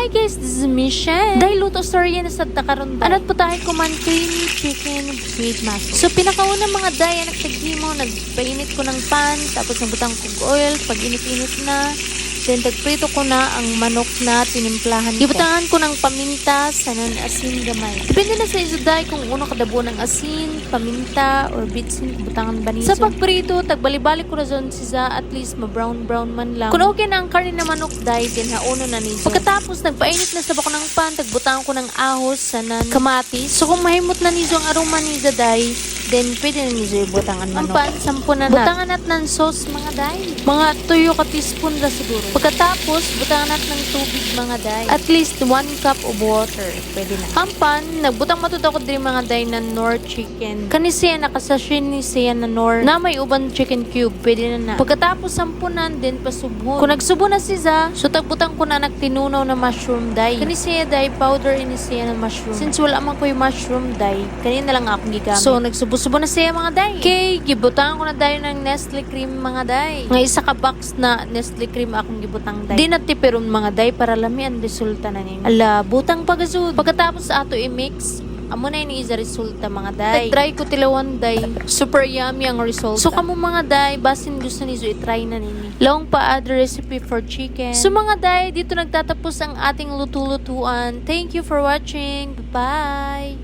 Hi guys, this is Michelle. Dahil luto story na sa karon day. Ano't putahe ko man, creamy chicken with mussels. So pinakauna, mga day, anak taghimo, nagpainit ko ng pan, tapos nabutang kog oil, pag init-init na, then tagprito ko na ang manok na tinimplahan ko. Ibutangan ko ng paminta, sanan asin gamay. Depende na sa iso, day, kung uno kadabo ng asin, paminta, or bitsin, kung butangan ba niso. Sa pagprito, tagbalibalik ko na zon siya, at least ma-brown brown man lang. Kung okay na ang karne na manok, day, then hauno na niso. Pagkatapos, nagpainit na sa bako ng pan, tagbutangan ko ng ahos, sanan, kamatis. So kung mahimot na niso ang aroma ni day, then pwede na niso ibutang ang manok. Ang pan, sampo na na. Butangan nat ng sauce, mga day. Mga tuyo ka teaspoon ra siguro. Pagkatapos, butangan nat ng tubig, mga day. At least 1 cup of water. Pwede na. Ang pan, nagbutang matud ako diri, mga day, na Knorr chicken. Kani siya nakasachet ni siya na Knorr na may uban chicken cube. Pwede na na. Pagkatapos, sampunan din pasubhon. Kung nagsubo na siya, so tagbutang ko na nagtinunaw na mushroom, day. Kani siya, day, powder ini siya ng mushroom. Since wala man ko yung mushroom, day, kanina lang akong gigamit. So nagsubo-subo na siya, mga day. Kay gibutangan ko na dayon ng Nestle cream, mga day. Nga isa ka box na Nestle cream akong gibutang, day. Di na tiperon, mga day, para lami ang resulta na ninyo. Ala, butang pagasud. Pagkatapos ato i-mix. Amo na ini isa resulta, mga day. Try ko tilawan, day. Super yummy ang resulta. So kamo, mga day, basin gusto niyo i-try na ninyo. Long pa other recipe for chicken. So mga day, dito nagtatapos ang ating luto-lutuan. Thank you for watching. Bye-bye.